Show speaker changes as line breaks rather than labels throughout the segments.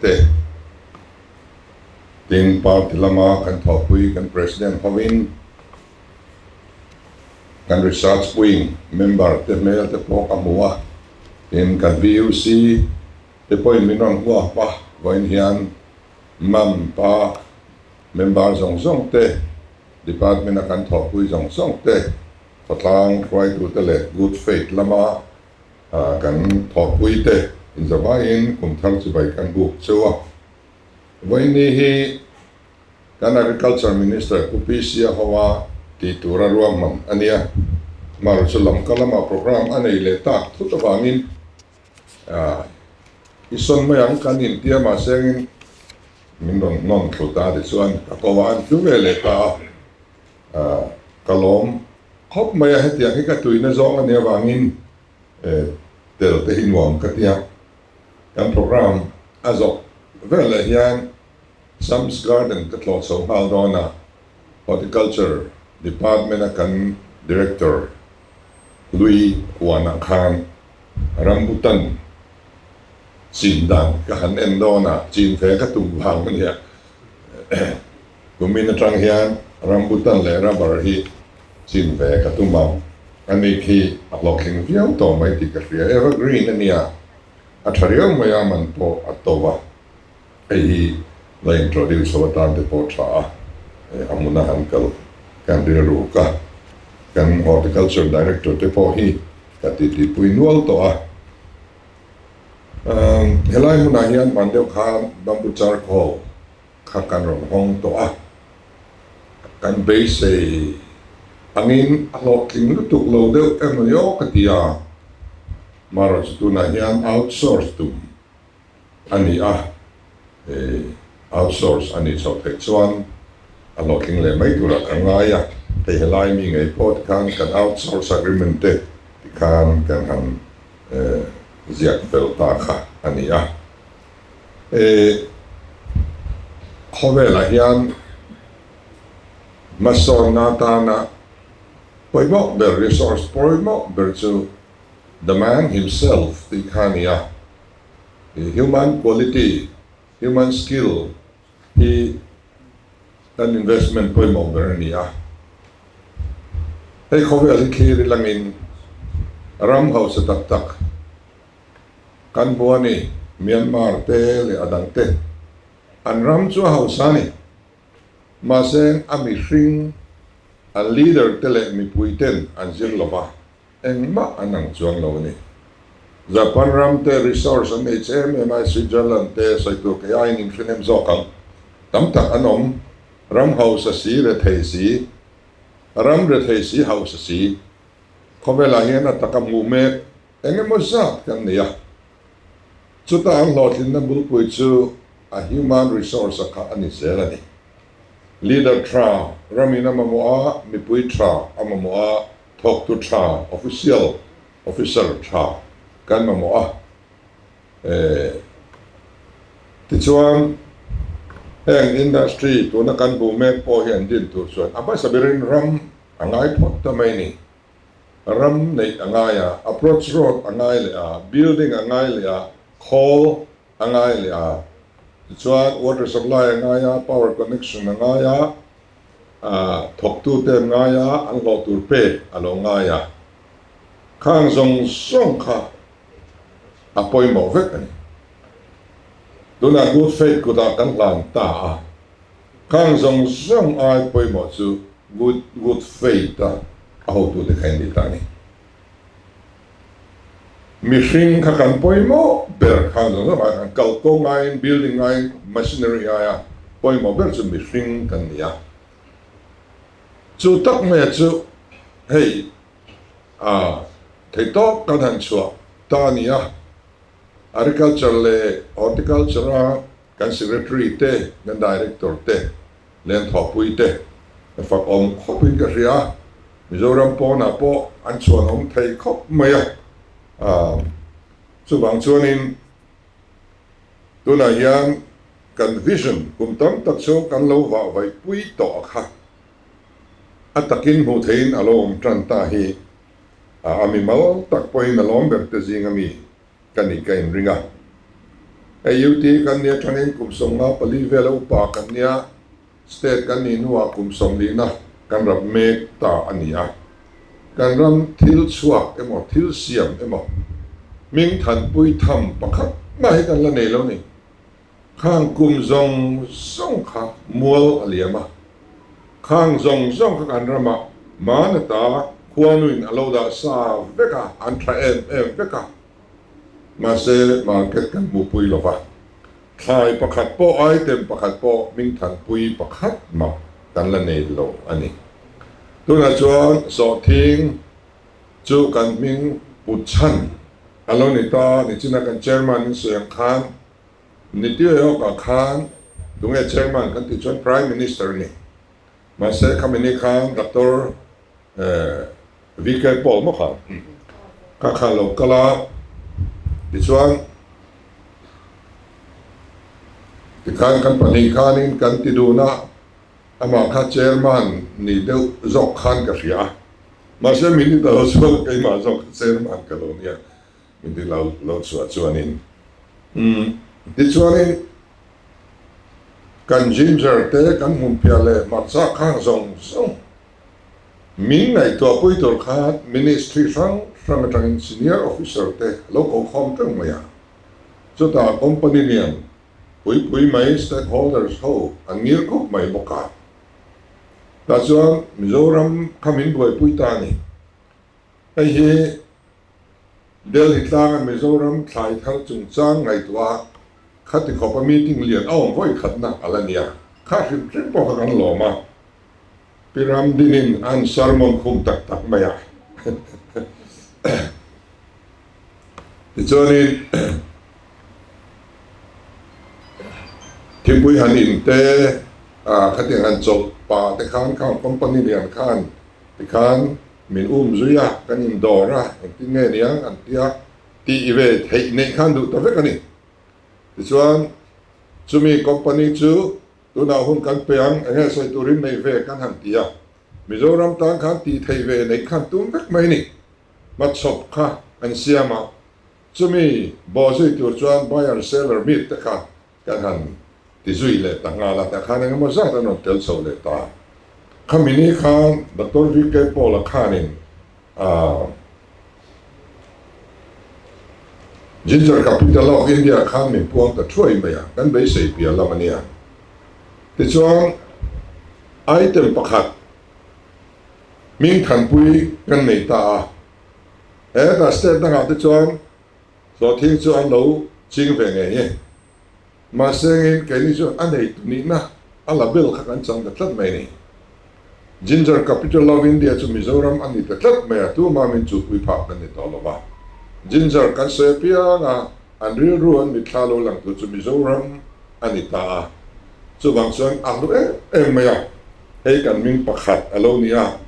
te, tin party lama kan thawhpui kan President hovin kan Research Wing member te hmel te pawh ka hmu a, tin kan VUC te pawhin min rawn huap a, vawiin hian MAMPA member zawng zawng te, Department a kan thawhpui zawng zawng te, khawtlang hruaitute leh Good Faith lama kan thawhpui te inzavaiin kum thar chibai kan buk cheu a. Vawiini hi kan Agriculture Minister Pu PC Ahoa tih tura ruahman a nia. Amaherawhchu chu lamka lama programme a nei leh tak thut avangin i sawn mai ang kan intia mahsengin min rawn hnawn thlu ta tichuan ka ko a, an tlu ve leh ta a. Ka lawm khawp mai a, hetiang hi ka tuina zawng a nih avangin tel te hi nuam ka ti a. Kan programme a zawh veleh hian Sam's Garden ka tlawh chho nghal dawn a, Horticulture Department a kan Director Hlui Huanah khan rambutan chin dan ka han en dawn a, chin ve ka tum vang a nia. Kumin atang hian rambutan leh rubber hi chin ve ka tum ang. Ani khi a hlawhtling viau tawh mai tih ka hria. Evergreen a nia, a tha riau mai a, man pawh a to va. Hei hi la introduce ho atan te pawh tha a, a hmuna han kal kan rilruk a. Kan Horticulture Director te pawh hi ka titipui nual tawh a. Helai hmunah hian hman deuh khan bamboo charcoal kha kan rawn hawng tawh a, kan beisei angin a hlawhtling lutuk lo deuh emaw ni aw ka ti a, marawh chu tunah hian outsource tum a ni a, outsource a nih chhoh theih chuan a hlawhtling leh mai turah ka ngai a, hei helai mi ngei pawh tikhan kan outsource agreement te tikhan kan han ziak fel ta kha a ni a. Khawvelah hian hmasawnna atana pawimawh ber, resource pawimawh ber chu the man himself tih kha a ni a. Human quality, human skill hi kan investment pawimawh ber a ni a. Hei khawvel hi thlir ilangin ram hausa tak tak, Kan hmu a ni, Myanmar te leh a dang te. An ram chu a hausa a ni. Mahse a mihring, an leader te leh mipui ten an zir lo va, engmah an ang chuang lo a ni. Japan ram te resource an nei che em em a, Switzerland te sawi tur kei aiin in hrenem zawk ang. Tam tak an awm, ram hausa si rethei si, ram rethei si hausa si. Khawvelah hian a taka hmuh mek Eng emaw zat kan nei a, chuta an hlawhtlinna bulpui chu a human resource a kha a ni zel a ni. Leader tha ramin a mamawh a, mipui tha a mamawh a, thawktu tha, official, officer tha kan mamawh a. Tichuan, heng industry tuna kan bu mek pawh hi an din tur chuan a hmasa berin ram a ngai phawt ta mai ni. Ram neih a ngai a, approach road a ngai leh a, building a ngai leh a, khawl a ngai leh a, tichuan water supply a ngai a, power connection a ngai a, thawktute an ngai a, an hlawh tur pek a lo ngai a. Khang zawng zawng kha a pawimawh vek a ni. Tunah good faith kutah kan hlan ta a, Khang zawng zawng ai pawimawh chu good good faith a a hotute kha in ni ta a ni. Mihring kha kan pawimawh ber khang zawng zawng ai khan kalkawng aiin building aiin machinery aia pawimawh ber chu mihring kan ni a. Chu tak maia chu hei a theihtawp kan han chhuah ta a ni a. Agriculture leh Horticulture a Kan Secretary te, kan Director te, Lenthawhpui te ka fak awm khawpin ka hria a, Mizoram pawnah pawh an chhuan awm thei khawp mai a, chuvang chuanin tunah hian kan vision kum tam tak chu kan lo vah vaihpui tawh a kha, a takin hmuh theihin a lo awm tan ta hi a mimal tak pawhin a lawm ber te zing ami. Ka nih ka inring a. Hei UT kan nia atangin kum 54 vela upa kan nia, State kan nih hnuah kum 40na kan rap mek ta a ni a. Kan ram thil chhuak emaw thil siam emaw hming thanpui tham pakhat mah hi kan la nei lo ni. Khang kum zawng zawng kha mual a liam a, khang zawng zawng kha kan ramah Manata khuanuin a lo dah sa vek a, an tha em em vek a, mahse market kan hmuhpui lo va, thlai pakhat pawh item pakhat pawh hmingthanpui pakhat mah kan la nei lo a ni. Tunah chuan sawhthing chu kan hming put chhan a lo ni ta, nichina kan chairman in sawi ang khan Niti Aayog-ah khan tunge chairman kan tih chuan Prime Minister a ni. Mahse khami ni khan Doctor VK Paul maw kha kha kha lo kal a, tichuan tikhan kan pahnih khanin kan ti dun a, amah kha chairman ni deuh zawk khan ka hria a, mahse min ti ta lo chuan keimah zawk kha chairman ka lo nia. Min ti lo lo chhuah chuanin umm tichuanin kan ginger te kan hmunphiah leh hmarcha khang zawng zawng min ngaihtuahpui tur khan ministry hrang hrang atangin senior officer te lo ko khawm teuh mai a, chutah company lian pui pui mai stakeholders ho an ngir khawp mai bawk a, tah chuan Mizoram kha min buaipui ta a ni. Hei hi Delhi tlanga Mizoram thlai thar chungchang ngaihtuah a, khati khawpa meeting lian a awm vawi khatna a la nia. Kha hrim hrim pawh kha kan lawm a, Pi Ramdinin an sermon khum tak tak mai a. Tichuanin thingpui han in te, khatiang han chawlh pah te khan khang company lian khan tikhan Min um zui a, kan indawr a, engtin nge niang an ti a, tih ve theih neih khan duh ta vek a ni. Tichuan, chumi company chu tunah hun kan pe ang, eng nge sawi turin neih ve kan han ti a, Mizoram tan khan tih theih ve neih khan tum vek mai ni. Hmachhawp kha an siam a, chumi bawhzui tur chuan buyer seller meet te kha Kan han ti zui leh ta nghal a, tah khan eng emaw zat an rawn tel chho leh ta. Khami ni khan Doctor VK Paul-a khanin Ginger Capital of India khan min puang ta thuai mai a, kan beisei piah lam a nia. Tichuan item pakhat hmingthanpui kan nei ta a, hetah state dangah te chuan Hlawhthing chu an lo ching ve ngei e. Mahse ngin keini chu a nei tu nihna a la bel kha kan chang ta tlat mai ni. Ginger Capital of India chu Mizoram a ni ta tlat mai a, tuma min chuhpui phah kan ni tawh lo va. Ginger kan sawi apiang a, an rilru an mitthla lo lang tu chu Mizoram a ni ta a. Chuvang chuan a hlu em em mai a, hei kan hming pakhat a lo ni a.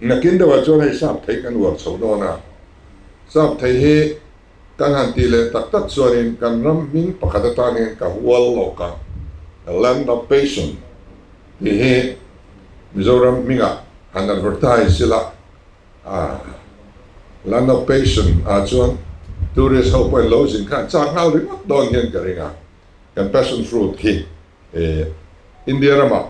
Nakin deuhah chuan hei sap thei kan uar chho dawn a, sap thei hi kan han tih leh tak tak chuanin kan ram hming pakhat atan hian ka hual lawk a, Land of Passion tih hi Mizoram hmingah han advertise ila, Land of Passion ah chuan tourist ho pawhin lo zin kha an chak nghal ringawt dawn hian ka ring a, kan passion fruit khi India ramah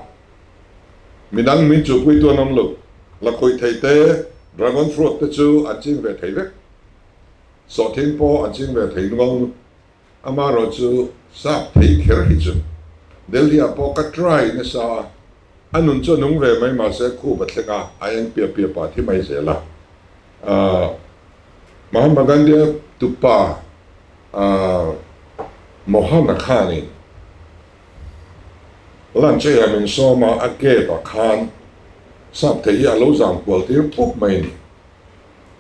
Midang min chuhpuitu an awm lo. Lakhuih thei te, dragon fruit te chu an ching ve thei vek. Sawhthing pawh an ching ve thei nual. Amaherawh chu sap thei kher hi chu Delhi ah pawh ka try nasa a, a nun chu a nung ve mai mahse khup a thleng a, a eng piap piap ah thi mai zel a. Mahatma Gandhi-a tupa Mohan-a khanin Lunch ei ah min sawm a, a gate ah khan sap thei hi a lo zam kual tir pup mai a ni.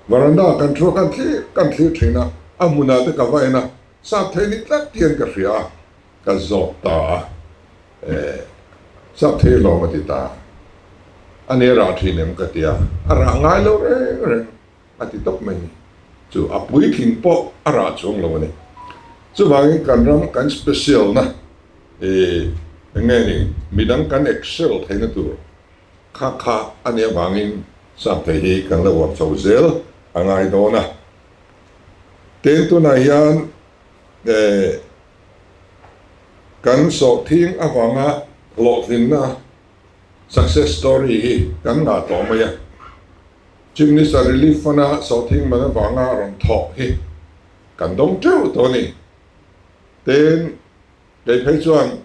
Veranda ah kan thu a, kan thlir kan thlir thin a, a hmun ah te ka va en a, sap thei ni tlat hian ka hria a, ka zawt ta a, eh sap thei hlawm a ti ta a ni a rah thin em ka ti a, a rah ngai lo reng reng. A ti tawp mai ni. Chu a puitling pawh a rah chuang lo a ni. Chuvangin kan ram kan special na ih eng nge ni midang kan excel theihna tur kha kha a nih avangin sap thei hi kan la uar chho zel a ngai dawn a. Tin tunah hian eh. Kan sawhthing avanga hlawhtlinna, success story, hi kan ngah tawh mai a. Chief Minister Relief Fund-a sawhthing man avanga rawn thawh hi kan dawng teuh tawh a ni. Tin, kei phei chuan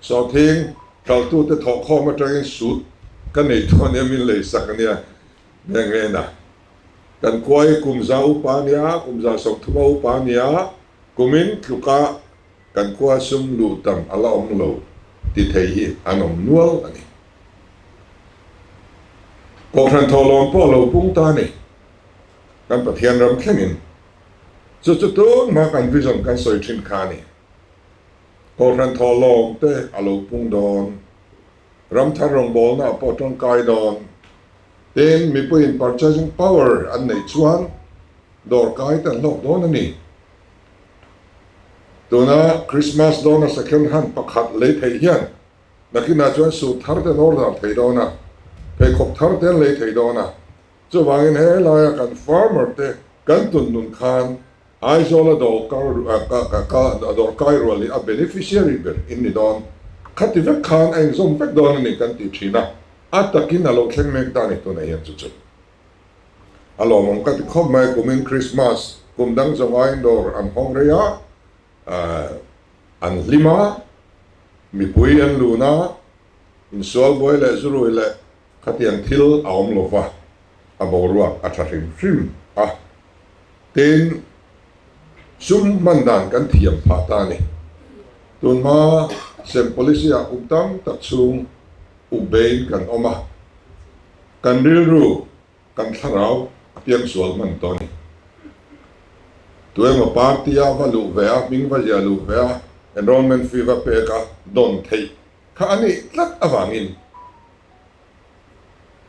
sawhthing hralhtute thawhkhawm atangin suit ka nei tawh ania min leisak ania nghe nghe na. Kan kuai kum za upa ania, kum 130 upa ania, kumin tluka Kan khua sum luh tam a la awm lo ti thei hi an awm nual a ni. Kohhran thawhlawm pawh a lo pung ta a ni. Kan Pathian ram thlengin chu chu tun hma kan vision kan sawi thin kha a ni. Kohhran thawhlawm te a lo pung dawn, ramthar rawngbawlna ah pawh tangkai dawn, tin mipuiin purchasing power an neih chuan dawrkai te an hlawk dawn a ni. Tuna Christmas dawna second hand pakhat lei theih hian nakinah chuan suit thar te an order thei dawn a, pheikhawk thar te an lei thei dawn a. Chuvangin he laia kan farmer te kan tun nun khan Aizawla dawrkai rual hi a beneficiary ber in ni dawn. Khati vek khan a inzawm vek dawn a ni kan ti thin a, a takin a lo thleng mek ta a ni tunah hian chu chu. A lawmawm ka ti khawp mai, kumin Christmas kum dang zawng aiin dawr an hawng rei a, an hlim a, mipui an lun a, insual buai leh zurui leh khatiang thil a awm lo va, a boruak a tha hrim hrim a, tin sum hman dan kan thiam phah ta a ni. Tunhma sem policy ah kum tam tak chhung up beiin kan awm a. Kan rilru, kan thlarau a piangsual hman tawh a ni. Tuemaw party a va luh ve a, hming va ziah luh ve a, enrollment fee va pek a, dawn theih kha a nih tlat avangin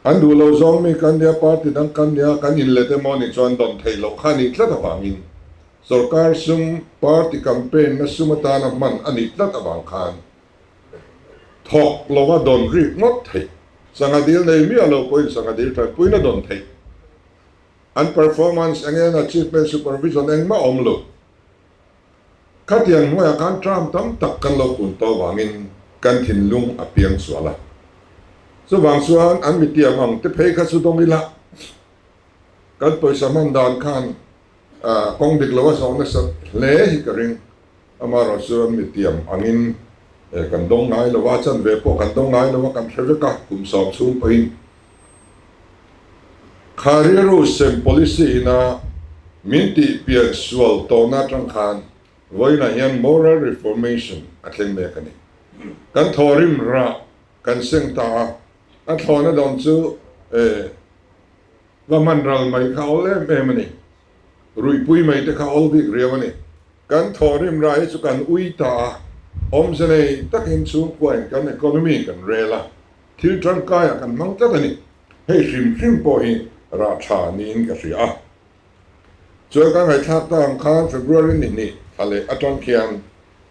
an duh lo zawng mi kan nia, party dang kan nia, kan inlet emaw nih chuan dawn theih loh kha a nih tlat avangin sorkar sum, party campaign na sum atana hman a nih tlat avang khan Thawk lova dawn rik ngawt theih. Sangha dil nei miah lo pawhin sangha dil tanpuina dawn theih. An performance eng eng achievement supervision engmah awm lo. Khatiang hnuaiah khan term tam tak kan lo kun tawh vangin kan thinlung a piang sual a. Chuvang chuan an mitiam ang te phei kha chu dawng ila kan pawisa hman dan khan kawng dik lo a zawh nasat hle hi ka ring. Amaherawh chu an mitiam angin kan dawng ngai lo a, chanve pawh kan dawng ngai lo a, kan hre vek a, kum sawm chhung pawhin kha rilru sem policy ina min tih pian sual tawhna atang khan vawiinah hian moral reformation a thleng mek a ni. Kan thawhrim rah kan seng ta a, a thlawhna dawn chu va hman ral mai kha awl em em a ni. Ruihpui mai te kha awl bik riau a ni. Kan thawhrim rai hi chu kan ui ta a, awmze nei takin chhungkuain kan economy kan rel a, thil tangkaiah kan hmang tlat a ni. Hei hrim hrim pawh hi rah tha niin ka hria a. Chuan kan ngaihthlak ta ang khan February ni hnih thla leh atang khian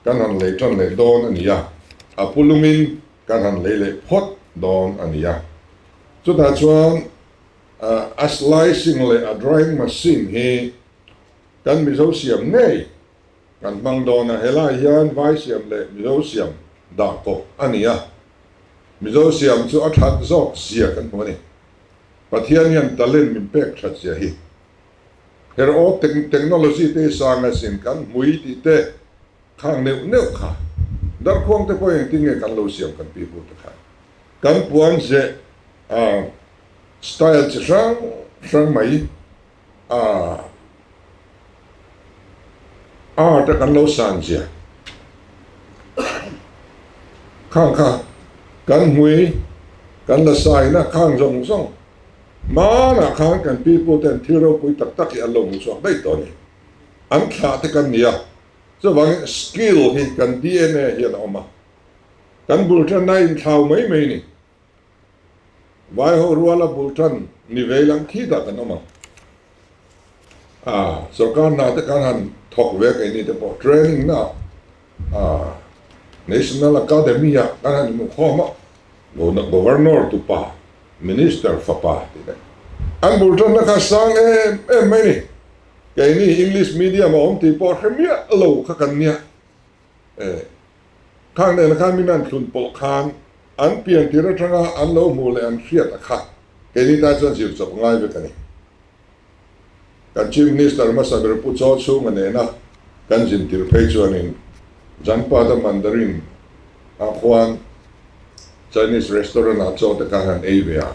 kan han lei tan leh dawn a ni a, a pulungin kan han lei leh phawt dawn a ni a. Chutah chuan a slicing leh a drying machine hi Kan Mizo siam ngei kan hmang dawn a, helai hian vai siam leh Mizo siam dah kawp a ni a, Mizo siam chu a that zawk zia kan hmu a ni. Pathian hian talent min pek that zia hi. Her aw technology te hi sang asin kan hmui tih te khang neuh neuh kha darkhuang te pawh engtin nge kan lo siam kan pi pu te kha kan puan zeh style chi hrang hrang mai A art a kan lo san zia khang kha kan hmui kan la saina khang zawng zawng hmanah khan kan pipu ten thil ropui tak tak hi an lo hmu chhuak daih tawh a ni. An thlah te kan ni a, chuvangin skill hi kan DNA hian a awm a, kan bul tanna a inthlau mai mai a ni. Vaiho ruala bul tan ni vei lang khi dah kan awm ang. A sorkar hna te khan han thawk ve keini te pawh training na a National Academy ah kan han inhmu khawm a, Governor tupa, Minister fapa tih te. An bul tanna kha sang em em mai ni. Keini English medium a awm tih pawh hre miah lo kha kan nia. Khang nena khan min an thlun pawlh khan an pian tir atanga an lo hmuh leh an hriat a kha keini tan chuan zir chawp ngai vek a ni. Kan Chief Minister hmasa ber Pu Chaw Chhunga nena kan zin tir phei chuanin Janpada Mandarin ah khuan Chinese restaurant ah chaw te khan han ei ve a,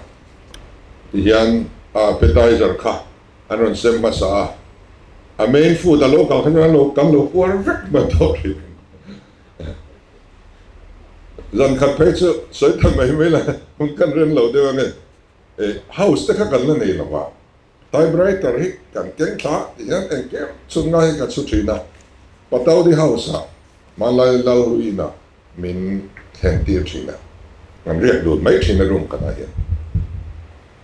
tihian a appetizer kha an rawn sem hmasa a, a main food a lo kal kha chuan an lo kan lo puar vek hman tawh thin. Zan khat phei chu sawi ta mai mai la hun kan rem lo deuh ange. House te kha kan la nei lo va, typewriter hi kan keng thla tih hian engkim chhun ngai hi ka chhu thin a, Pataudi House ah hmanlai Lalruina min thlen tir thin a, kan riak dun mai thin a room khatah hian.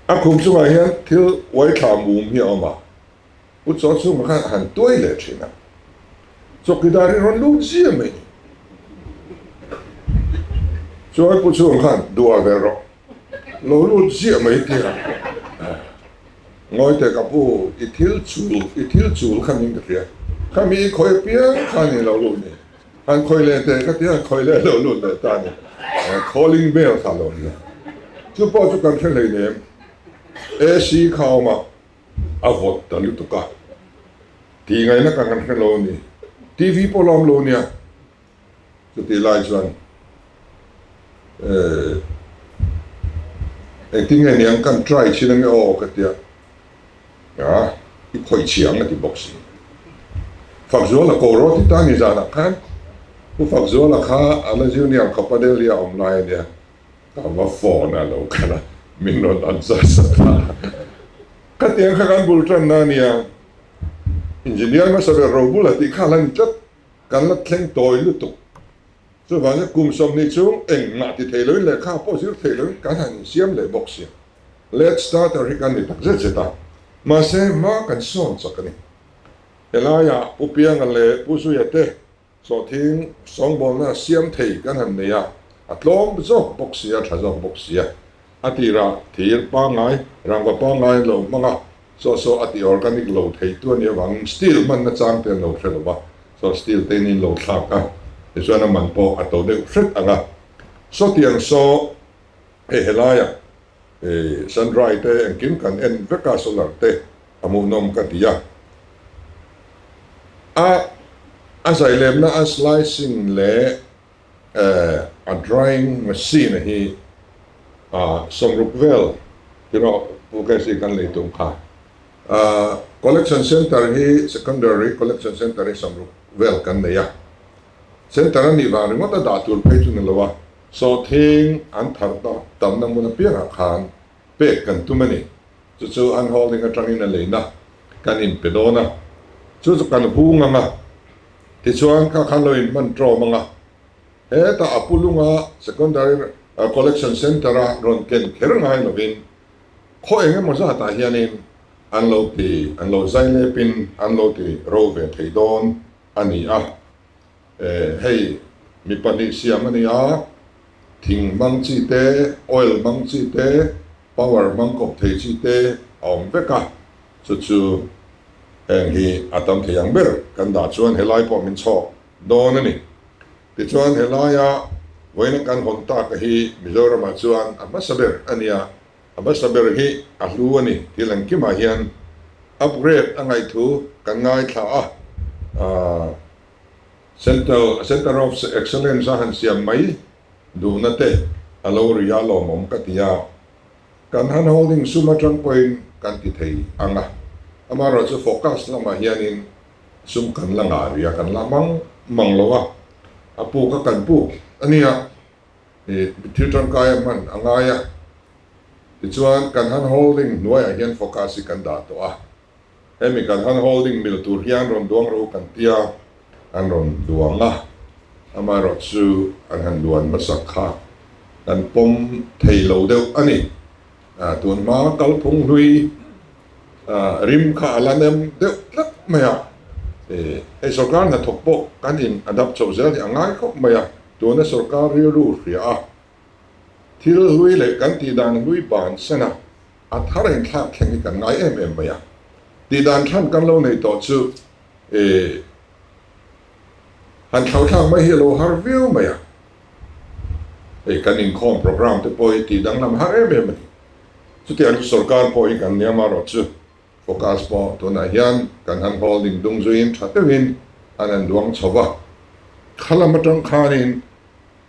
A khum chungah hian thil uai thla mum hi a awm a, Pu Chaw chhungah khan a han tuai leh thin a, chawkidar hi rawn lut zia mai ni. Chuan Pu Chhunga khan duah ve rawh, lo lut ziah mai tia ngawi teh ka pu, i thil chul, i thil chul kha min ka hria, khami i khawi apiang khan i lo lut ni, han khawi leh teh ka tia khawi leh lo lut leh ta ni, calling bell kha lo nia, chu pawh chu kan hre hleinem, AC kha awm a. A vawt ta lutuk a, tih ngaihna ka han hre lo a ni. TV pawh la awm lo nia. Chutih lai chuan eh engtin nge niang kan try chin ange aw ka tia, a i khawih chhiang a ti bawk si. Fakzuala ko rawh ti ta ni zanah khan Pu Fakzuala kha a la junior khawpa Delhi a awm lai a nia. Ka va phone a lo kal a, min rawn adjust a ta. Khatiang kha kan bul tanna a nia, engineer hmasa ber Robul a tih kha a la ni tlat, kan la thleng tawi lutuk. Chuvangin kum 20 chhung engmah ti thei loin lehkha pawh zir thei loin kan han insiam leh bawk sia. Late starter hi kan ni tak zet zet a, mahse hma kan sawn chak a ni. Helaiah Pu Pianga leh Pu Zuia te Sawhthing sawngbawlna siam thei kan han nei a, a tlawm zawk bawk sia, a tha zawk bawk sia. A tirah thir pangngai, rangva pangngai an lo hmang a, saw saw a ti organic lo thei tu a nih avangin steel hmanna chang te an lo hre lo va, saw steel te in in lo thlak a, tichuan a man pawh a to deuh hret ang a. Sawtiang saw hei helaiah Sun dry te engkim kan en vek a, solar te a hmuhnawm ka ti a. A a zailemna a slicing leh a drying machine a hi 60 vel tiraw Pu KC kan lei tum kha. Collection center hi secondary collection center hi 60 vel kan nei a. Center a nih vang ringawt a dah tur phei chu ni lo a. Sawhthing an thar tamna hmun apiangah khan pek kan tum a ni. Chu chu an holding atangin a leina kan inpe dawn a, chu chu kan hung ang a, tichuan kha khan lo inhman ṭawm ang a. Hetah a pulunga secondary collection centre-a rawn ken kher ngai lovin khaw eng emaw zatah hianin an lo ti, an lo zai lepin an lo ti ro ve thei dawn a ni a. Hei mi pahnih siam a ni a, thing hmang chi te, oil hmang chi te, power hmang kawp thei chi te a awm vek a, chu chu heng hi a tam thei ang ber kan dah chuan helai pawh min chhawk dawn a ni. Tichuan helaia vawiina kan hawn tak hi Mizoramah chuan a hmasa ber a nia, a hmasa ber hi a hlu a ni thil engkimah hian upgrade a ngaihthu kan ngaithla a, Central Centre of Excellence a han siam mai duhna te a lo ri a lawmawm ka ti a, kan han holding sum atang pawhin kan ti thei ang a, amaherawh chu focus lamah hianin sum kan la ngah rih a, kan la mang mang lo a, a puk a kan puk a nia, ih thil tangkai a hman a ngai a, tichuan kan han holding hnuaiah hian focus hi kan dah tawh a. Hemi kan han holding mil tur hian rawn duang ro kan tia, an rawn duang a, amaherawh chu an han duan hmasak kha kan pawm thei lo deuh a ni. Tun hma kalphung hlui rim kha a la nem deuh tlat mai a, hei sorkar hnathawk pawh kan in adapt chhoh zel hi a ngai khawp mai a, tuna sorkar rilru hria a, thil hlui leh kan tihdan hlui bansan a, A thar inthlak thleng hi kan ngai em em mai a, tihdan than kan lo nei tawh chu han thlauhthlak mai hi a lo har viau mai a. Hei kan inkhawm programme te pawh hi tih danglam har em em a ni. Chutiang chu sorkar pawh hi kan nia marawh chu focus pawh tunah hian kan han holding dung zuiin tha deuhin an han duang chho va. Kha lam atang khanin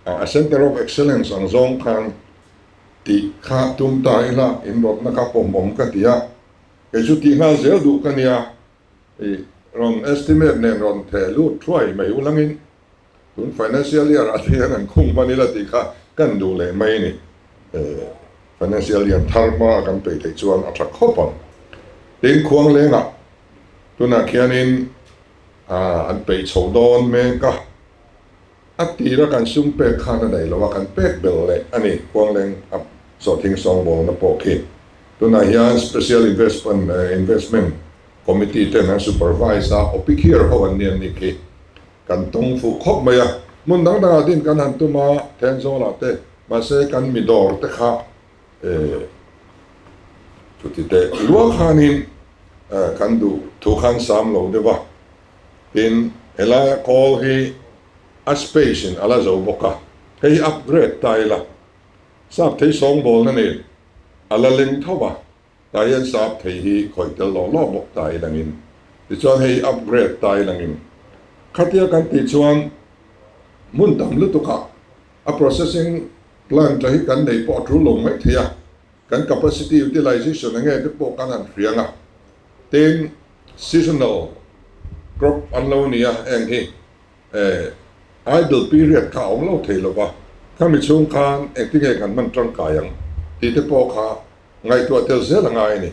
a Centre of Excellence ang zawng khan tih kha tum ta ila inrawtna kha pawmawm ka ti a, kei chu tih nghal zel duh ka nia. I rawn estimate nen rawn theh lut thuai mai ulangin tun financial year ah te hian an khung hman ila tih kha kan duh leh mai a ni. Financial year thar hma a kan peih theih chuan a tha khawp ang. Tin, Khuanglengah tunah khianin an peih chho dawn mek a, A tira kan sum pek khan a nei lo a, kan pek belh leh a ni. Khuangleng a sawhthing sawngbawlna pawh khi tunah hian Special Investment Committee ten an supervise a, Opikhiar ho an ni an nih khi kan tawng fuh khawp mai a. Hmun dang dangah din kan han tum a, Thenzawlah te, mahse kan mi dawr te kha chuti teh luah khanin kan duh thu khan sam lo deuh a. Tin, helaia kawl hi a space in a la zo bawk a, hei hi upgrade ta ila, sap thei sawngbawlna nen a la leng tho a, tah hian sap thei hi khawih tel lawh lawh bawk ta ilangin, tichuan hei hi upgrade ta ilangin, khatia kan tih chuan hmun tam lutukah a processing plant hi kan nei pawh a tul lo mai thei a, kan capacity utilization enge te pawh kan han hriang a, tin seasonal crop an lo ni a, heng hi idle period kha a awm lo thei lo va, khami chhung khan engtinge kan hman tangkai ang tih te pawh kha ngaihtuah tel zel a ngai a ni,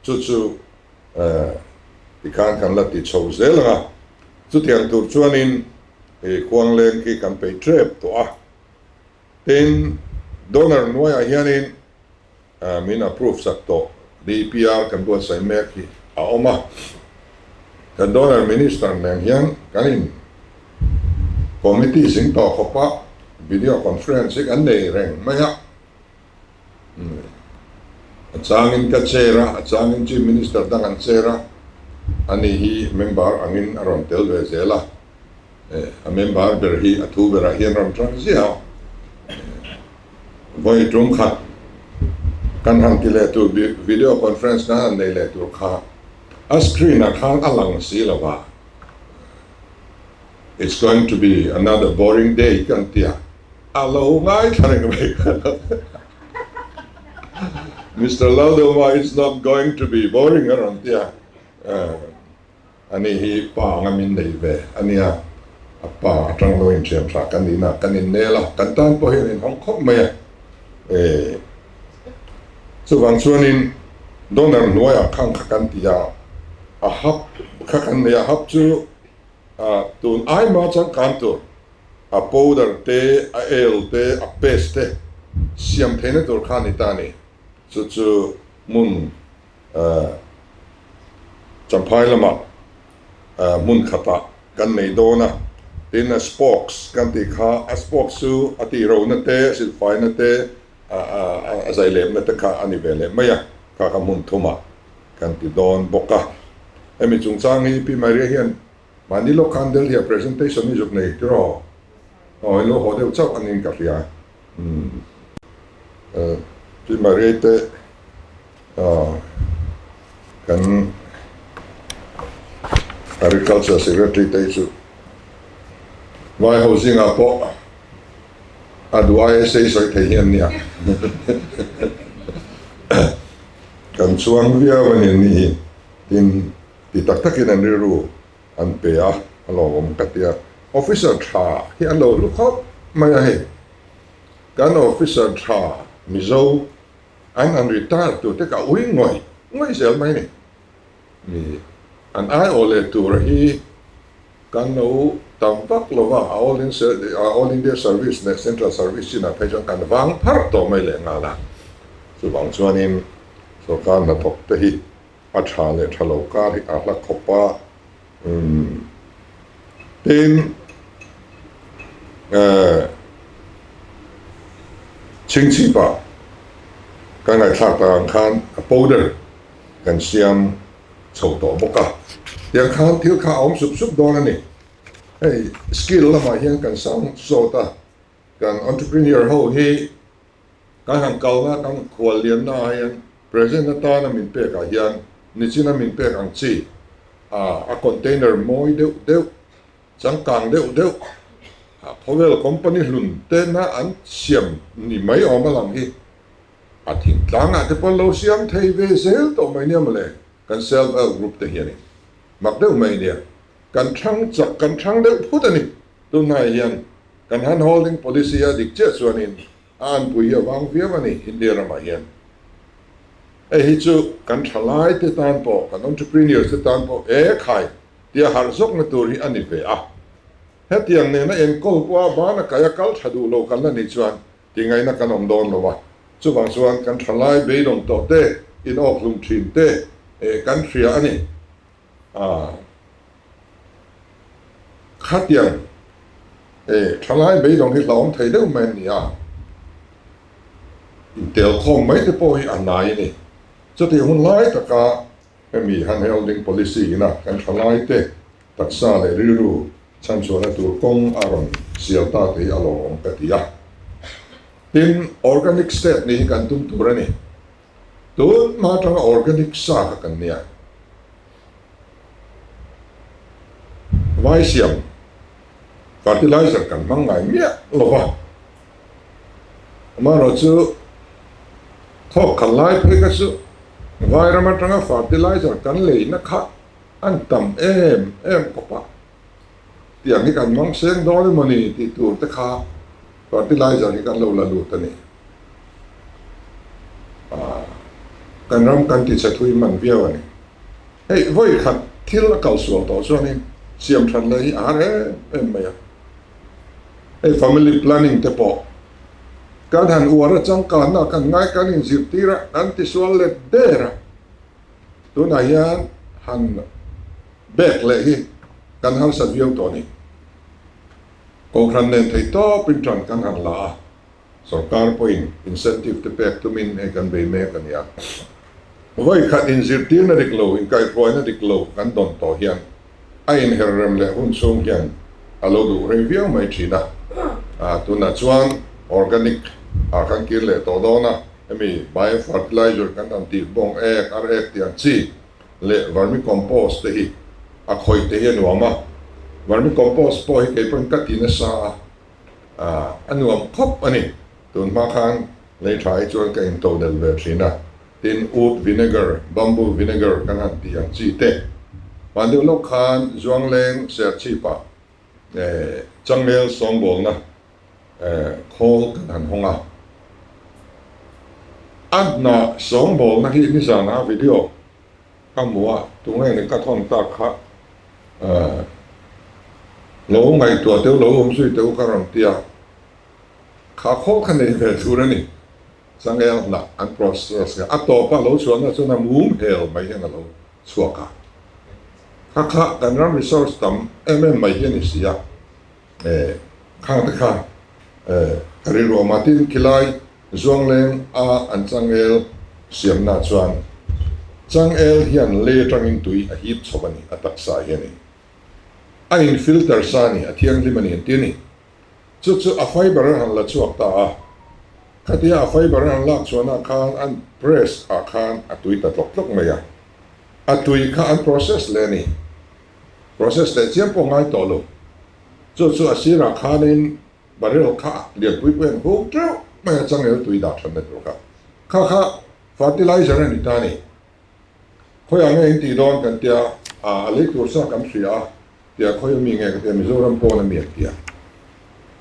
chu chu tikhan kan la ti chho zel ang a, chutiang tur chuanin khuangleng khi kan peih tep tawh a. Tin, donor hnuaiah hianin min approve sak tawh DPR kan buatsaih mek hi a awm a. Kan donor minister nen hian kan in committee zing tawh khawp a, video conference hi kan nei reng mai a. A changin ka chair a, a changin chief minister dang an chair a, ani hi member angin a rawn tel ve zel a. A member ber hi a thu berah hian rawn tang ziah a, vawi tum khat kan han ti leh tur video conference kan han nei leh tur kha a screen ah khan a lang si lo va, It's going to be another boring day kan ti a, a lo ngaithla reng mai Mister Laldoma it's not going to be boring a rawn ti a. Ani hi pa anga min nei ve a nia, a pa atang lo inthiam tha kan nihna kan innel a, kan tan pawh hian inhawng khawp mai a. E, chuvang chuanin donor hnuaiah khang kha kan ti a, a hap kha kan nei a, hap chu tun aima changkan tur a powder te, a el te, a paste te siam theihna tur kha a ni ta a ni. Chu chu hmun Champhai lamah hmun khatah kan nei dawn a, tin a spokes kan tih kha a spokes chu a tih rohna te, a silfaina te, a zailemna te kha a ni ve leh mai a, kha kha hmun thumah kan ti dawn bawk a. Hemi chungchang hi Pi Maria hian mahni lawk khan Delhi-ah presentation hi zuk nei tiraw? Aw, in lo haw deuh chauh aniin ka hria. Pi Maria te Kan Agriculture Secretary te hi chu vai ho zingah pawh a duh aia sei sawi thei hi an nia. Kan chuang viau a ni an ni hi. Tin, ti tak takin an rilru an pe a, a lawmawm ka ti a. Officer tha hi an lo hlu khawp mai a hei. Kan officer tha Mizo An an retire tur te ka ui ngawih ngawih zel mai ni. Mi an aiawh leh tur hi kan lo tam vak lo va, a all in all India service leh central service chinah phei chuan kan vang pharh tawh mai leh nghal a. Chuvang chuanin sorkar hnathawk te hi a tha leh tha lo kar hi a hla khawp a. Tin, chhingchhipah kan ngaihthlak tak ang khan a powder kan siam chho tawh bawk a, tiang khan thil kha a awm sup sup dawn a ni. Hei skill lamah hian kan sang sawt a. Kan entrepreneur ho hi kan han kalna kan khual lianna ah hian present atana min pek ah hian nichina min pek ang chi a container mawi deuh deuh changkang deuh deuh khawvel company hlun tena an siam ni mai awm a lang hi a thingtlang ah te pawh an lo siam thei ve zel tawh mai nia mawle kan self help group te hianin mak deuh mai nia kan thang chak kan thang deuh phut a ni tunhnai hian Kan hand holding policy a dik chiah chuanin a anpui hi a vang viau a ni India ramah hian. Hei hi chu kan thalai te tan pawh, kan entrepreneurs te tan pawh e khai tia harh zawkna tur hi a ni ve a. Hetiang nena enkawl pawha bana kai a kal tha duh lo kan la nih chuan tingaihna kan awm dawn lo a. Chuvang chuan kan thalai beidawng tawh te, inawkhlum thin te kan hria a ni. A Khatiang e thalai beidawng hi hlauhawm thei deuh mai a ni a, intelkhawm mai te pawh hi a hnai a ni. Chutih hun lai taka hemi handholding policy ina kan thalai te taksa leh rilru chhanchhuahna tur kawng a rawn sial ta te hi a lawmawm ka ti a. Tin, organic state nih hi kan tum tur a ni. Tun hma atanga organic sa kha kan nia. Vai siam fertilizer kan hmang ngai miah lo va. Amaherawh chu thawk khat lai phei kha chu vai ram atanga fertilizer kan leina kha an tam em em khawp a. Tiang hi kan hmang seng dawn emaw ni tih tur te kha fertilizer hi kan lo la lut a ni. Kan ram kan ti chhe thui hman viau a ni. Hei vawi khat thil a kal sual tawh chuanin siam that leh hi a har em em mai a. Hei family planning te pawh kan han uar a changkanna kan ngai kan inzirtir a kan tisual let der a. Tunah hian han Bag leh hi kan harsat viau tawh a ni. Kohhran nen thei tawpin ṭan kan han la a, sorkar pawhin incentive te pek tumin hei kan bei mek a nia. Vawi khat inzirtirna dik lo, inkaihhruaina dik lo kan dawn tawh hian a inher rem leh hun chhung hian a lo duh rei viau mai ṭhin a. Tunah chuan organic ah kan kir leh tawh dawn a, hemi bio-fertilizer kan han tih bawng ek, ar ek tih ang chi, leh vermicompost te hi a khawih te hi a nuam a, vermicompost pawh hi kei pawhin ka ti nasa a, ah a nuam khawp a ni. Tun hma khan lei tha hi chuan ka into del ve thin a, tin oat vinegar, bamboo vinegar kan han tih ang chi te. Hman deuh lawk khan Zuangleng Serchhip-ah eh changel sawngbawlna eh khawl kan han hawng a, a hnah sawngbawlna hi nizana video ka hmu a, tunge ni ka thawn tak kha eh lo ngaihtuah teuh lo awm zui teuh ka rawn ti a, kha khawl kha nei ve tur a ni, changel hnah an process a tawpa lo chhuahna chuan a mum hel mai hian a lo chhuak a, kha kha kan ram resource tam em em mai hi a ni si a. Khang te kha ka rilru awm a, tin khilai Zuangleng a an changel siamna chuan changel hian lei atangin tui a hip chho a ni, a taksa hianin a in filter sa a ni, a thianghlim a ni an ti a ni. Chu chu a fiber an han la chhuak ta a, khatia a fiber an han lak chhuahna khan an press ah khan a tui ta tlawk tlawk mai a, a tui kha an process leh a ni. Process leh chiam pawh ngai tawh lo. Chu chu a sirah khanin barrel kha lianpui pawh hian hung teuh mai a, changel tui dah thatna tur kha. Kha kha fertilizer a ni ta a ni. Khawiah nge in tih dawn kan tia, a lei tur sa kan hria a, tia khawi ami nge ka tia, Mizoram pawn ami an tia.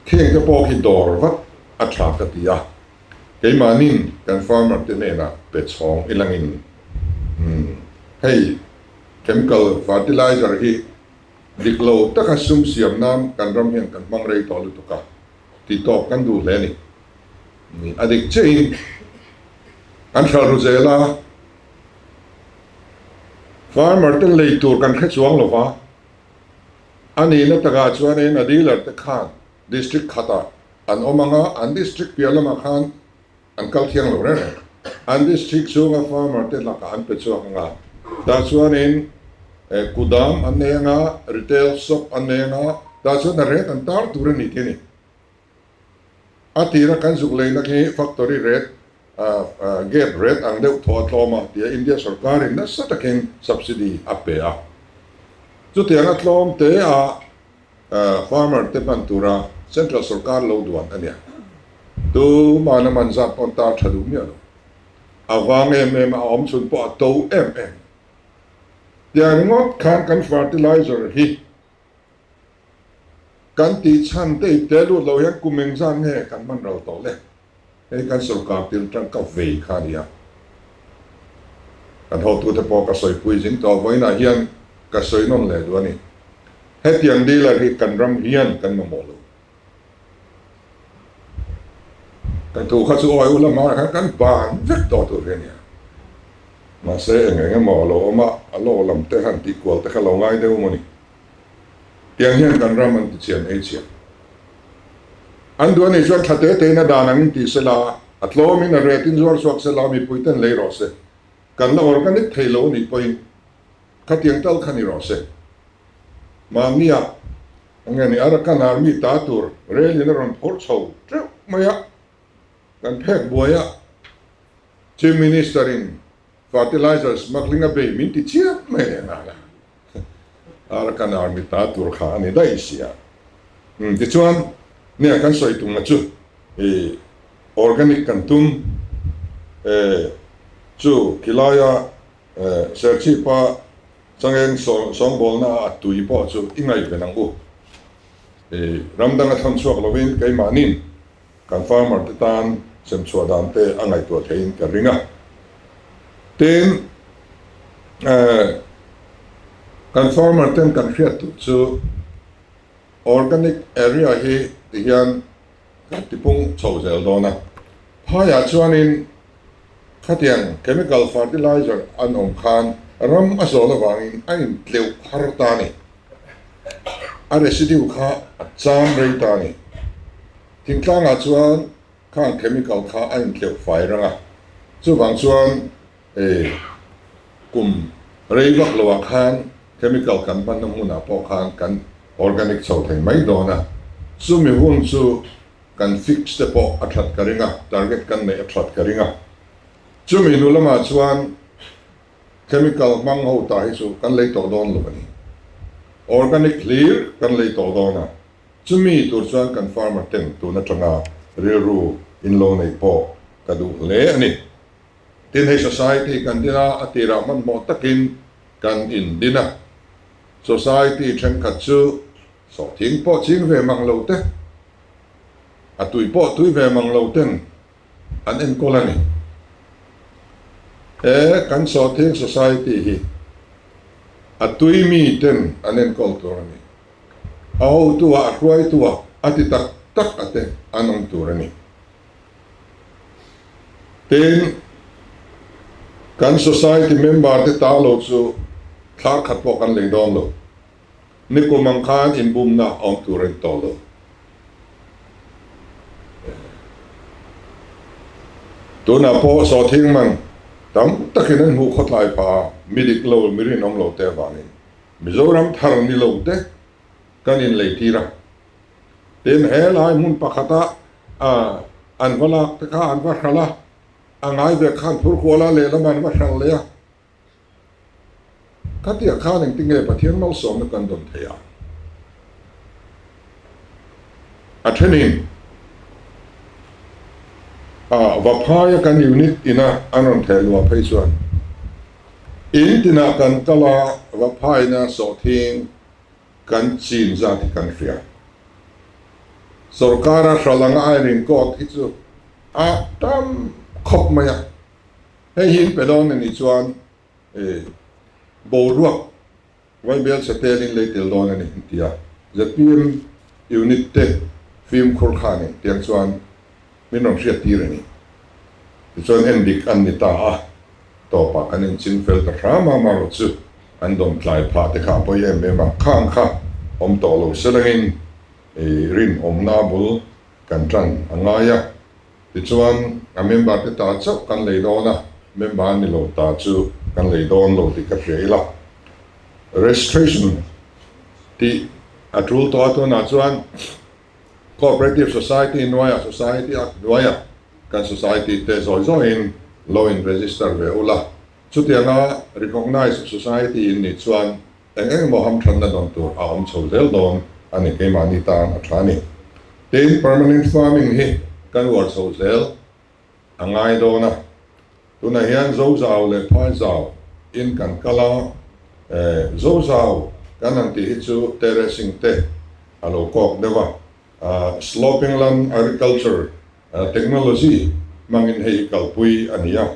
Kheng te pawh khi dawr vat a tha ka ti a, keimahnin kan farmer te hnenah pe chhawng ilangin hei Chemical fertilizer hi dik lo taka sum siam nan kan ram hian kan hmang rei tawh lutuk a, tih tawp kan duh hle a ni. A dik chiahin kan hralh ru zel a, farmer te lei tur kan hre chuang lo va, a nihna takah chuanin a dealer te khan district khatah an awm ang a, an district piah lamah khan An kal thiang lo reng reng. An district chhunga farmer te lakah an pe chhuak ang a, tah chuanin kudam an nei ang a, retail shop an nei ang a, tah chuan a rate an tar tur a ni tih a ni. A tira kan zuk leina khi factory rate gap rate ang deuh thaw a tlawm a tia India sorkarin nasa takin subsidy a pe a. Chutiang a tlawm te a farmer te hman tura central sorkar lo duan a nia. Tuman a man zat pawn tar tha duh miah lo. A vang em em a, a awm chhun pawh a to em em. Tiang ringawt khan kan fertilizer hi Kan tih chhan te ip te lut lo hian kum engzat nge kan hman ral tawh le? Hei kan sorkar til tangka vei kha a ni a. Kan hotute pawh ka sawipui zing tawh vawiinah hian ka sawi nawn leh duh a ni. Hetiang dealer hi kan ram hian kan mamawh lo. Kan thu kha chu awi u lamah khan kan ban vek tawh tur hi a nia. Mahse eng eng emaw a lo awm a, a lo lam te han tih kual te kha lo ngai deuh maw ni. Tiang hian kan ram an ti chian ei chiah. An duh anih chuan tha te tein a dan angin ti sela, a tlawmin a retin zuar chhuak sela, mipui ten lei rawh se. Kan la organic thei lo anih pawhin khatiang tal kha ni rawh se. Mahnia nge ni Arakan Army ta tur rel in a rawn phawrh chho teuh mai a, kan phek buai a, Chief Minister in fertilizer smuggling a bei min ti chiam mai leh nghal a, Arakan Army ta tur kha a ni daih si a. Tichuan nia kan sawi tumna chu i organic kan tum chu khilaia Serchhipa Changeng sawngbawlna a tui pawh chu i ngaihven ang u. I ram danga thawn chhuak lovin keimahnin kan farmer te tan sem chhuah dan te a ngaihtuah theiin ka ring a. Tin, kan farmer ten kan hriat tur chu organic area hi tihian kan tipung chho zel dawn a. Phaiah chuanin Khatiang chemical fertilizer an awm khan ram a zawl avangin a intleuh har ta a ni. A residue kha a cham rei ta a ni. Thingtlangah chuan khang chemical kha a intleuh fai rang a, chuvang chuan kum rei vak loah khan chemical kan hmanna hmunah pawh khan kan organic chho thei mai dawn a, chumi hun chu Kan fix te pawh a that ka ring a, target kan neih a that ka ring a. Chumi hnu lamah chuan chemical hmang ho ta hi chu kan lei tawh dawn lo a ni. Organic hlir kan lei tawh dawn a, chumi tur chuan kan farmer ten tun atanga rilru in lo neih pawh ka duh hle a ni. Tin hei society kan din a, a tirah hmanhmawh takin kan indin a. Society thenkhat chu sawhthing pawh ching ve mang lo te, A tui pawh tui ve mang lo ten an enkawl a ni. He kan Sawhthing Society hi a tui mi ten an enkawl tur a ni. A hotu ah a hruaitu ah a ti tak tak a te an awm tur a ni. Tin, kan Society member te ta lo chu thlar khat pawh kan lei dawn lo. Nikum ang khan inbumna awm tur a ni tawh lo. Tunah pawh sawhthing man tam takin an hmuh khawtlai phah a, mi dik lo, mi rinawm lo te avangin Mizoram thar ni lo te kan inlei tir a. Tin, he lai hmun pakhata an va lak te kha an va hralh a, a ngai ve khan phur kual a, lehlam an va hralh leh a. Khatiang khan engtinge Pathian malsawmna kan dawn thei ang? A thenin a Vaphaia kan unit ina an rawn theh luah phei chuan in tinah kan kal a, Vaphaina sawhthing kan chin zat hi kan hria. Sorkara hralh anga a inrinkawt hi chu a tam khawp mai a. Hei hi in pe dawn anih chuan boruak Vaibel chhe telin lei tel dawn a ni an ti a. Zpm unit te fimkhur kha nen tiang chuan min rawn hriat tir a ni. Tichuan en dik an ni ta a, tawpah kan inching fel ta hram a, amaherawh chu an dawn tlai phah te kha a pawi em em a, khang kha awm tawh lo selangin rinawmna bul kan tan a ngai a. Tichuan, a member te ta chauh kan lei dawn a, member a ni lo ta chu kan lei dawn lo tih ka hria ila. Registration tih a tul tawh a, tunah chuan Cooperative Society hnuaiah Society Act hnuaiah kan Society te zawi zawiin lo in register ve ula. Chutianga Recognized Society in nih chuan eng eng emaw hamthatna dawn tur a awm chho zel dawn a ni keimahni tan a tha a ni. Tin, Permanent Farming hi kan uar chho zel a ngai dawn a. Tunah hian Zozau leh Phaizau in kan kal a, Zozau kan han tih hi chu terracing te a lo kawk deuh a, sloping land agriculture technology hmangin hei hi kalpui a ni a,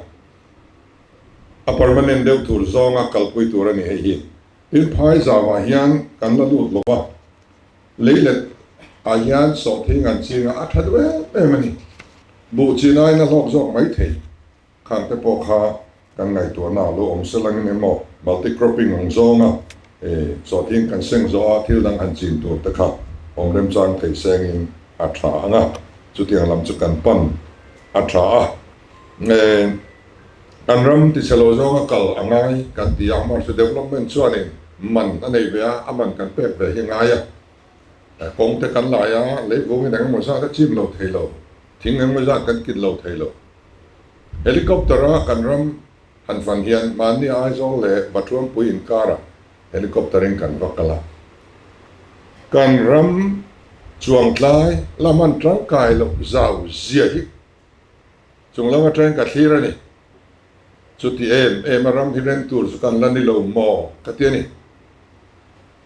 a permanent deuh tur zawnga kalpui tur a ni hei hi. Tin, Phaizau ah hian kan la lut lo va, Leilet ah hian sawhthing an ching a, a tha duh em em a ni. Buh chin aiin a hlawk zawk mai thei. Khang te pawh kha kan ngaihtuahna a lo awm sel angin emaw multi cropping ang zawnga sawhthing kan seng zawh a thil dang han chin tur te kha awm remchang thei sengin a tha ang a, chutiang lam chu kan pan a tha a. Kan ram tichhe lo zawnga kal a ngai kan ti a, Marsu Development chuanin man a nei ve a, a man kan pek ve hi a ngai a. Kawng te kan lai a, leivungin eng emaw zat a chim lo thei lo, thing eng emaw zat kan kit lo thei lo. Helicopter a kan ram han fan hian mahni Aizawl leh Vathuampui inkarah helicopter in kan va kal a. Kan ram chuangtlai la hman tangkai loh zau zia hi Chung lam atangin ka thlir a ni. Chuti em em a ram hi reng tur chu kan la ni lo maw? ka ti a ni.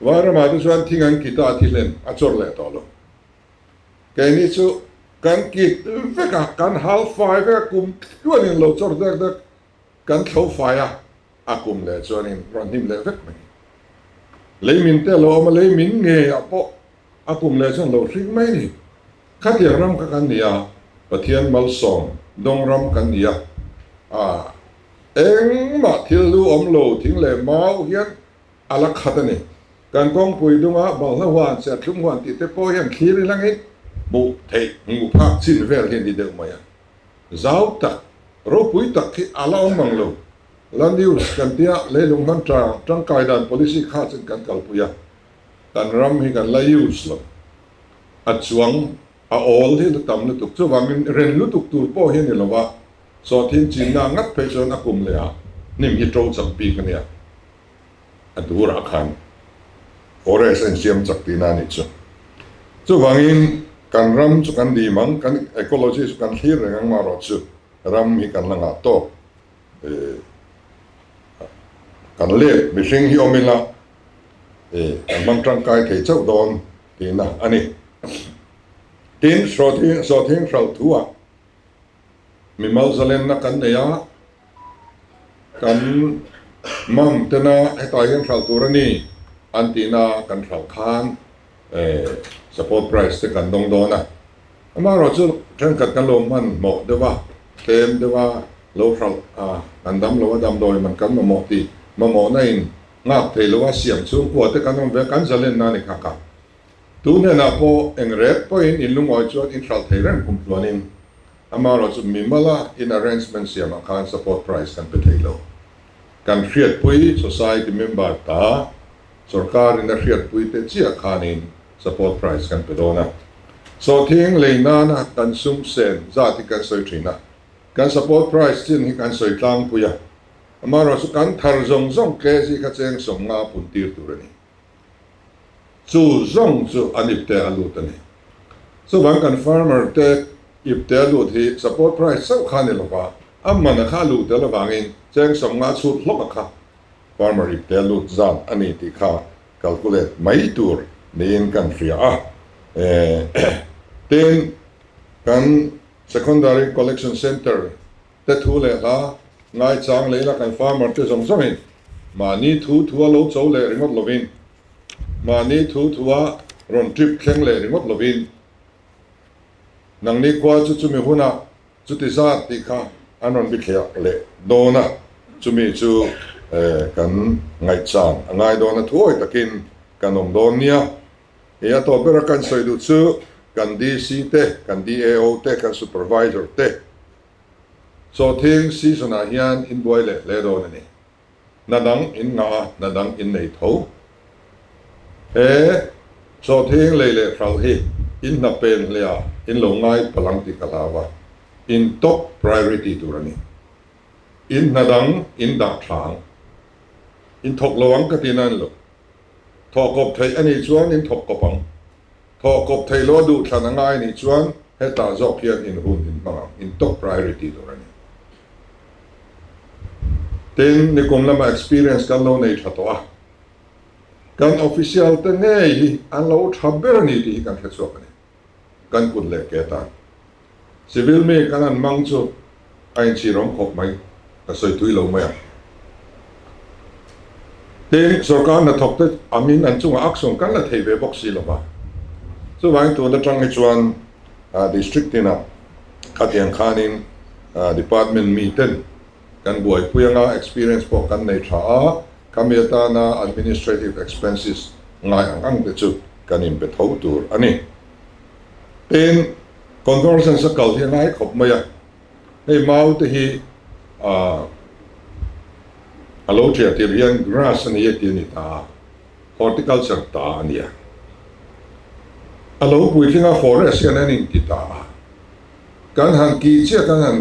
Vairamah te chuan thing an kit a, a thi hlen a chawr leh tawh lo. Keini chu kan kit vek a, kan hal fai vek a, kum tluanin lo chawr dek dek kan thlo fai a, a kum leh chuanin rawn hnim leh vek mai. Leimin te a lo awm a, leimin ngeiah pawh a kum leh chuan lo hring mai a ni. Khatiang ram kha kan ni a, Pathian malsawm dawng ram kan ni a, a engmah thil lu awm lo thing leh mau hian a la khat a ni. Kan kawngpui dunga balhla huan, serthlum huan tih te pawh hian thlir i langin hmuh theih hmuh phak chin vel hi a ni deuh mai a. Zau tak, ropui tak hi a la awm ang lo. La news kan tia leilung hman tangkai dan policy kha chuan kan kalpui a, kan ram hi kan la use lo. A chuang a awl hi la tam lutuk. Chuvangin ren lutuk tur pawh hi a ni lo va, sawhthing chinna ngat phei chuan a kum leh ah hnim hi to chak bik a nia. A durah khan forest a insiam chak tihna a nih chu. Chuvangin kan ram chu kan dim ang, kan ecology chu kan thlir reng ang marawh chu ram hi kan la ngah tawk. Kan let mihring hi awm ila kan hmang tangkai thei chauh dawn tihna a ni. Tin, sawhthing hralh thuah mimal zalenna kan nei a, kan mam tena hetah hian hralh tur a ni an tihna kan hralh khan support price te kan dawng dawn a. Amaherawhchu thenkhat kan lo hmanhmawh deuh a, tlem deuh a lo hralh a, kan dam lo a, damdawi man kan mamawh tih mamawhna in nghak thei lo a, siam chhungkua te kan awm ve a, kan zalenna a ni kha ka. Tu hnenah pawh eng rek pawhin in lungawi chuan in hralh thei reng kum tluanin amaherawhchu mimala in arrangement siamah khan support price kan pe thei lo. Kan hriatpui society member ta sorkarin a hriatpui te chiah khanin support price kan pe dawn a. Sawhthing lei nana kan sum sen zat hi kan sawi thin a, kan support price chin hi kan sawi tlangpui a, amaherawhchu kan thar zawng zawng kg kha cheng 50 pun tir tur a ni. Chu zawng chu an ipte a lut a ni. Chuvang kan farmer te ipte a lut hi support price chauh kha a ni lova, a man a kha a luh tel avangin cheng 50 chhut hlawk a kha farmer ipte a lut zat a ni tih kha calculate mai tur niin kan hria a. Tin, kan Secondary Collection Centre te thu leh hla ngaichang leh ila kan farmer te zawng zawngin mahni thu thua lo cho leh ringawt lovin, mahni thu thua rawn trip thleng leh ringawt lovin, nangni khua chu chumi hunah chuti zat tih kha an rawn bithliah leh dawn a, chumi chu kan ngaihchan a ngai dawn a, thuawi takin kan awm dawn nia. Hei a tawp bera kan sawi duh chu kan DC te, kan DAO te, kan Supervisor te Sawhthing season ah hian in buai leh hle dawn a ni. Hna dang in ngah a, hna dang in nei tho. He sawhthing lei leh hralh hi In hna pen hlea in lo ngai palh ang tih ka hlau a, in top priority tur a ni. In hna dang in dah tha ang. In thawk lo ang ka ti nan lo. Thawh kawp theih a nih chuan in thawk kawp ang. Thawh kawp theih lo a duh thlan a ngai a nih chuan hetah zawk hian in hun in hmang ang, in top priority tur a ni. Tin, nikum lama experience kan lo nei tha tawh a, kan official te ngei hi an lo tha ber a ni tih hi kan hre chhuak a ni. Kan kut leh ke atan. Civil mi kan han hmang chu a inchhir awm khawp mai, ka sawi tui lo mai ang. Tin, sorkar hnathawk te angin an chungah action kan la thei ve bawk si lo va. Chuvangin tun atang hi chuan district tinah khatiang khanin department mi ten kan buaipui anga experience pawh kan nei tha a, khami atana administrative expenses ngai ang ang te chu kan inpe tho tur a ni. Tin, convergence a kal hi a ngai khawp mai a, hei mau te hi a lo ṭiah tir hian grass a ni e tih a ni ta a, horticulture ta a ni a. A lo puitling a forest hian an inti ta a, kan han kih chiah kan han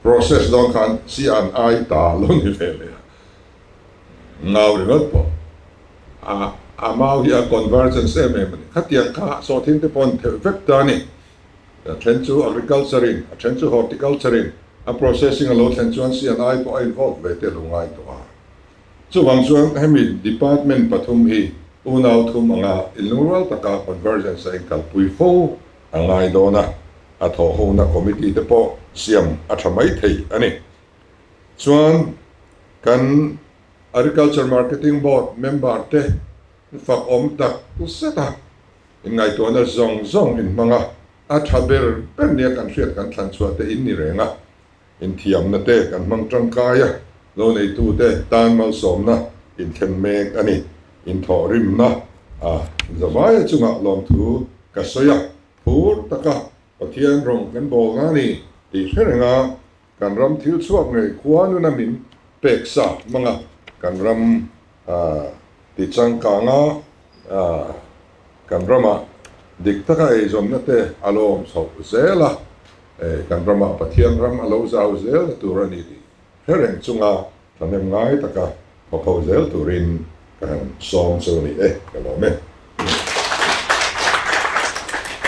process dawn khan chi an ai ta lo ni ve leh a. Ngau ringawt pawh a a mau hi a convergence em em a ni. Khatiang kha sawhthing te pawh an theuh vek ta a ni. A then chu agriculture in, a then chu horticulture in a processing a lo thlen chuan CNI pawh a involve ve te a lo ngai tawh a. Chuvang chuan hemi department pathum hi unau thum anga inlungrual taka convergence a inkalpui fo a ngai dawn a, a thawhhona committee te pawh siam a tha mai thei a ni. Chuan kan Agriculture Marketing Board member te fak awm tak zet a, inngaihtuahna zawng zawng inhmang a, a tha ber ber nia kan hriat kan thlan chhuah te in ni reng a, inthiamna te kan hmang tangkai a, lo neitu te tan malsawmna inthlen mek a ni. Inthawhrimna a zavaia chungah lawmthu ka sawi a, phur taka Pathian rawng kan bawlna a ni tih hre reng a, Kan ram thil chhuak ngei khua nuna min pek sa hmang a, kan ram ti changkanga kan rama dik taka eizawnna te a lo awm chhoh zel a, kan rama Pathian ram a lo zau zel na tur a ni tih hre reng chunga thahnem ngai taka thawk ho zel turin ka han sawm chu a ni e, ka lawm e.